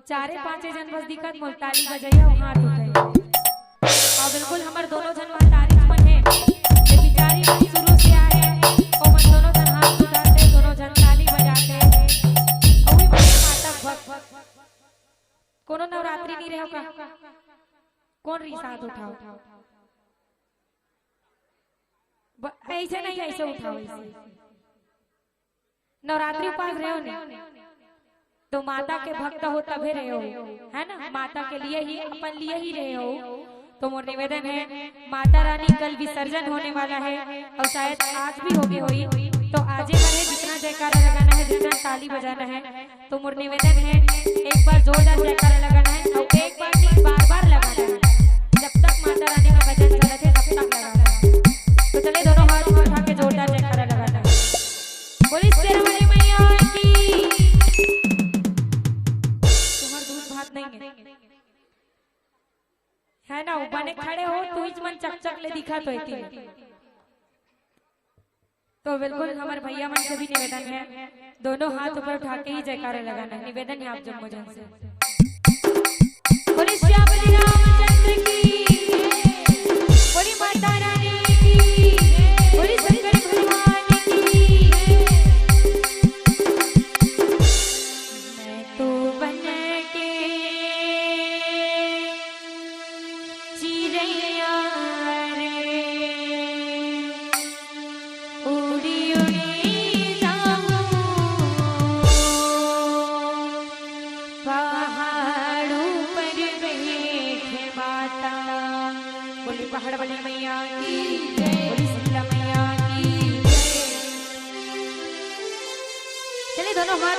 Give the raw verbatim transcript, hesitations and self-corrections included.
चारे पांचे जन बस दिखत मोर ताली बजइया अउ हाथ उठाए। अउ बिल्कुल हमर दोनों झन महतारी मन हे, ये बिचारी मन शुरू से आए हे, ओमन दोनों झन हाथ उठाते, दोनों झन ताली बजाते। अउ भी मोर माता भक्त, कोनो नवरात्रि नहीं रहे का? कौन रही हाथ उठाओ? ब-, ऐसे नहीं, ऐसे उठाओ, ऐसे। नवरात्रि उपास रहे हो ने, तो माता के भक्त हो तभे रहे हो, है ना? माता के लिए ही, अपन लिए ही रहे हो। तो मोर निवेदन है, माता रानी कल विसर्जन होने वाला है अउ शायद आज भी होगे होही, तो आजे बर हे जितना जयकारा लगाना है, जितना ताली बजाना है, तो मोर निवेदन है एक बार जोरदार जयकारा लगाना है अउ एक बार नहीं, बार बार लगाना है, जब तक माता रानी का भजन चलत हे तब तक लगाना है। तो चले दोनों हाथ उठा के जोरदार जयकारा लगाना है। बोली शेरा वाली मैया की। तुम्हार दूध भात नहीं है, है ना? वो बने खड़े हो, तू ही मन चकचक ले दिखत होती। तो बिल्कुल हमर भैया मन से भी निवेदन है, दोनों हाथ ऊपर उठा के ही जयकारा लगाना है। निवेदन है आप जम्मो जन से। बोली श्याम रामचंद्र की, बोली माता रानी की, बोली शंकर भगवान की। मैं तो बन के चिरैया रे, उड़ी उड़ी जाऊं पहाड़ ऊपर बैठे माता। बोली पहाड़ वाली मैया की जय, बोली शीतला मैया की जय। चलिए दोनों हाथ